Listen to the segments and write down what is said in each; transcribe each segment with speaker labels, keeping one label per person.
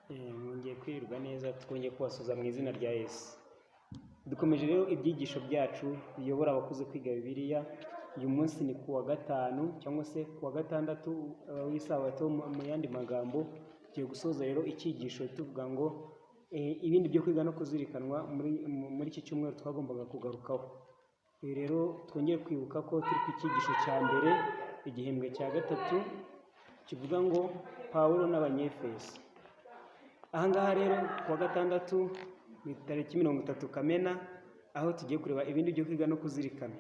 Speaker 1: Mwongeye kwirirwa neza, twongeye kubasuhuza mu izina rya Yesu. Dukomeje rero ibyigisho byacu biyobora abakuze kwiga Bibiliya. Uyu munsi ni ku wa gatanu cyangwa se ku wa gatandatu w'isabato mu yandi magambo. Tugiye gusoza rero icyigisho tuvuga ngo ibindi byo kwiga no kuzirikanwa muri iki cyumweru twagombaga kugarukaho. Ibi rero twongeye kwibuka ko turi ku cyigisho cya mbere, igihembwe cya gatatu, kivuga ngo Pawulo n'Abanyefeso. Aha ngaha rero ku wa gatandatu ni tariki 30 Kamena, aho tugiye kureba ibindi byo kwiga no kuzirikana.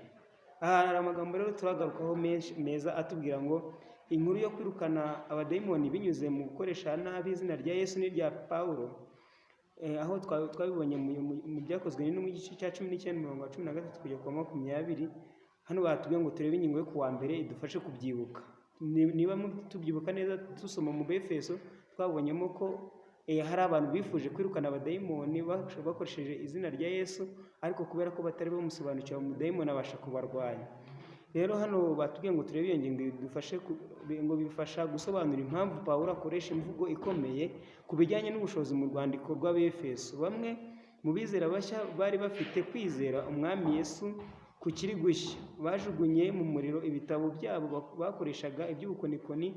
Speaker 1: Aha hari amagambo rero turagarukaho menshi meza atubwira ngo inkuru yo kwirukana abadayimoni binyuze mu gukoresha nabi izina rya Yesu n'irya Pawulo, aho twabibonye mu Byakozwe n'Intumwa, igice cya 19, umurongo wa 13 kugera ku wa 20. Hano batubwiye ngo turebe ingingo yo ku wa mbere idufashe kubyibuka. Niba tubyibuka neza, dusoma mu Befeso, twabonyemo ko hari abantu bifuje kwirukana abadayimoni bakoresheje izina rya Yesu, ariko kubera ko batari bamusobanukiwe, umudayimoni abasha kubarwanya. Rero hano batubwiye ngo turebe iyo ngingo idufashe ngo bifasha gusobanura impamvu Pawulo akoresha imvugo ikomeye ku bijyanye n'ubushobozi mu rwandiko rw'Abefeso. Bamwe mu bizera bashya bari bafite kwizera Umwami Yesu kukiri gushya, bajugunye mu muriro ibitabo byabo bakoreshaga iby'ubukonikoni.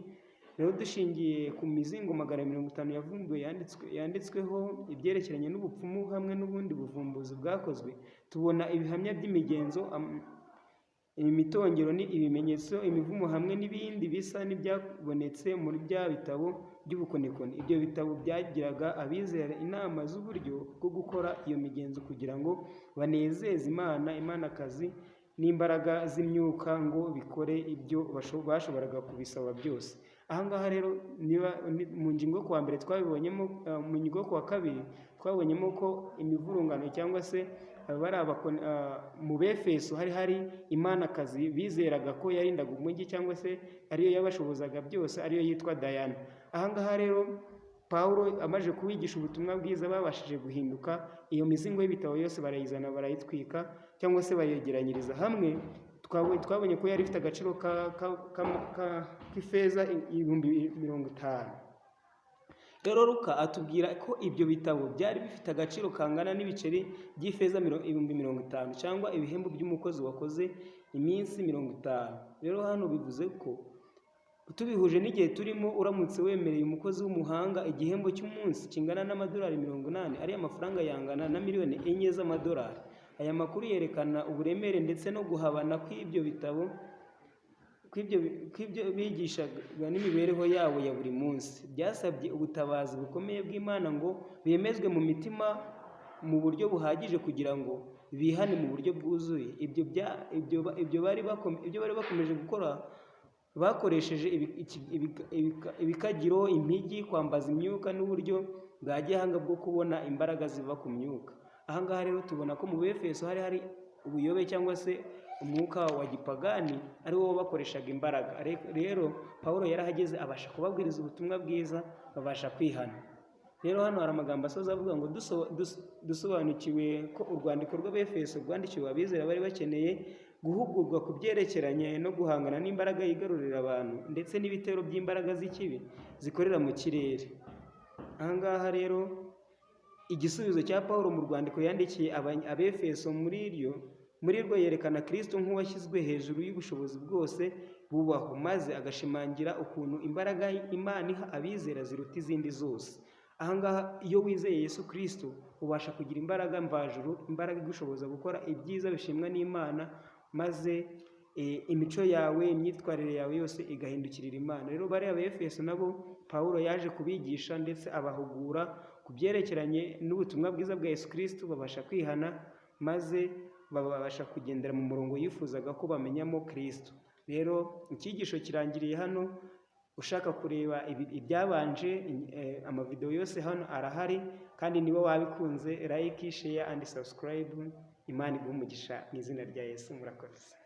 Speaker 1: Rero dushingiye ku mizingo 250 yavumbuwe yanditsweho ibyerekeranye n'ubupfumu hamwe n'ubundi buvumbuzi bwakozwe, tubona ibihamya by'imigenzo, imitongero ni ibimenyetso, imivumo hamwe n'ibindi bisa n'ibyabonetse muri bya bitabo by'ubukonikoni. Ibyo bitabo byagiraga abizera inama z'uburyo bwo gukora iyo migenzo kugira ngo banezeze Imana, imanakazi n'imbaraga z'imyuka, ngo bikore ibyo bashoboraga kubisaba byose. Aha ngaha rero, niba mu ngingo yo kuwa mbere twabibonyemo, mu ngingo yo kuwa kabiri twabonyemo ko imivurungano cyangwa se bari mu Befeso hari imanakazi bizeraga ko yarindaga umujyi cyangwa se ariyo yabashobozaga byose, ariyo yitwa Dayana. Aha ngaha rero Pawulo amaze kubigisha ubutumwa bwiza, babashije guhinduka. Iyo mizingo y'ibitabo yose barayizana, barayitwika cyangwa se bayegeranyiriza hamwe. Twabonye ko yari ifite agaciro k'ifeza 50,000. Rero Luka atubwira ko ibyo bitabo byari bifite agaciro kangana n'ibiceri by'ifeza 50,000 cyangwa ibihembo by'umukozi wakoze iminsi 50. Rero hano bivuze ko tubihuje n'igihe turimo, uramutse wemereye umukozi w'umuhanga igihembo cy'umunsi kingana n'amadolari 80, ariya mafaranga yangana na miliyoni 4 z'amadolari. Aya makuru yerekana uburemere ndetse no guhabana kw'ibyo bitabo, kw'ibyo bigishaga n'imibereho yabo ya buri munsi. Byasabye ubutabazi bukomeye bw'Imana ngo bemezwe mu mitima mu buryo buhagije kugira ngo bihane mu buryo bwuzuye ibyo bari bakomeje gukora bakoresheje ibikagiro, impigi, kwambaza imyuka n'uburyo bwa gihanga bwo kubona imbaraga ziva ku myuka. Aha ngaha rero tubona ko mu Befeso hari ubuyobe cyangwa se umwuka wa gipagani ari wo bakoreshaga imbaraga. Rero Pawulo yarahageze, abasha kubabwiriza ubutumwa bwiza, babasha kwihana. Rero hano hari amagambo asoza avuga ngo dusobanukiwe ko urwandiko rw'Abefeso rwandikiwe abizera bari bakeneye guhugurwa ku byerekeranye no guhangana n'imbaraga yigarurira abantu ndetse n'ibitero by'imbaraga z'ikibi zikorera mu kirere. Aha ngaha rero igisubizo cya Pawulo mu rwandiko yandikiye Abefeso, muri rwo yerekana Kristo nk'uwashyizwe hejuru y'ubushobozi bwose bubaho, maze agashimangira ukuntu imbaraga Imana iha abizera ziruta izindi zose. Aha ngaha iyo wizeye Yesu Kristo, ubasha kugira imbaraga mvajuru, imbaraga igushoboza gukora ibyiza bishimwa n'Imana, maze imico yawe, imyitwarire yawe yose igahindukirira Imana. Rero bariya Befeso nabo Pawulo yaje kubigisha ndetse abahugura ku byerekeranye n'ubutumwa bwiza bwa Yesu Kristo, babasha kwihana, maze babasha kugendera mu murongo yifuzaga ko bamenyamo Kristo. Rero icyigisho kirangiriye hano. Ushaka kureba ibyabanje, amavidewo yose hano arahari. Kandi niba wabikunze, like, share and subscribe. Imana iguhe umugisha mu izina rya Yesu. Murakoze.